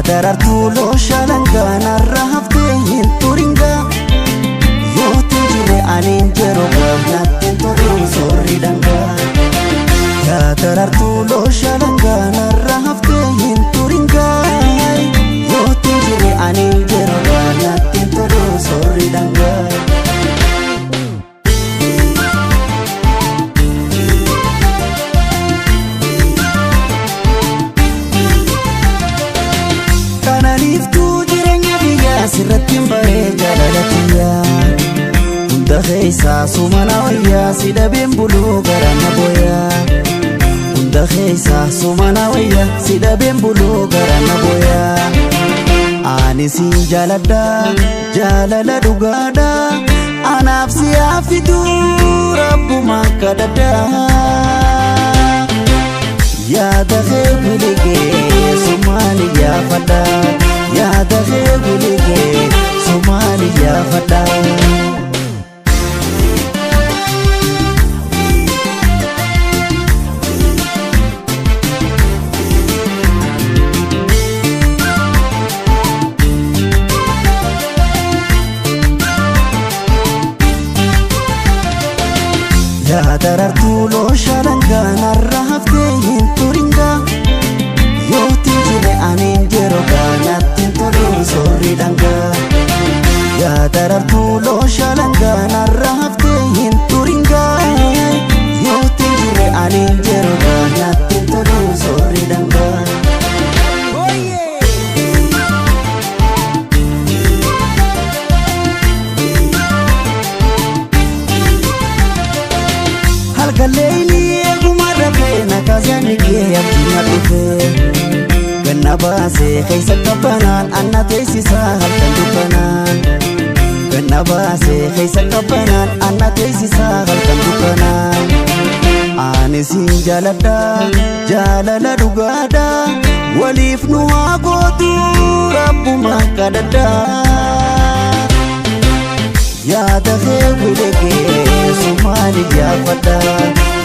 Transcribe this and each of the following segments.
Yaa darartuu looshalangaa narra haftee hin turingaa. Yooti jirre ani hin jiru natti hin tolu soorri dhangaa. Yaa darartuu looshalangaa narra haftee hin turingaa. Yooti jirre ani hin jiru natti hin tolu soorri dhangaa. Kananiiftuu jireenya biyyaa sirratti hin baree jaalala kiyyaa. Hunda keessaa sumana wayyaa si dhabeen buluu gara na booyaa. Hunda keessaa sumana wayyaa si dhabeen buluu gara na booyaa. Ani sin jaaladha, jaalala dhugaadha. Anaaf si haafitu rabbuma kadhadha. Yaada kee biligee sumaan iyyaafadha. Yaada kee biligee sumaan iyyaafadha. Yaa darartuu looshalangaa narra haftee hin turingaa. Yooti jirre ani hin jiru natti hin tolu soorri dhangaa. Yaa darartuu looshalangaa narra haftee hin turingaa. Yooti jirre ani hin jiru natti hin tolu soorri dhangaa. Halkan eeguma rafee na kaasanii kee abdii na dhufee. Ganna baasee keessa qabbanaan anna teessisaa halkan dukkanaan. Ganna baasee keessa qabbanaan anna teessisaa halkan dukkanaan. Ani sin jaaladha, jaalala dhugaadha. Waliif nu haa gootu rabbuma kadhadha. Yaada kee biligee sumaan iyyaafadha.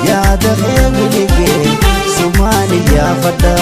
Yaada kee biligee sumaan iyyaafadha.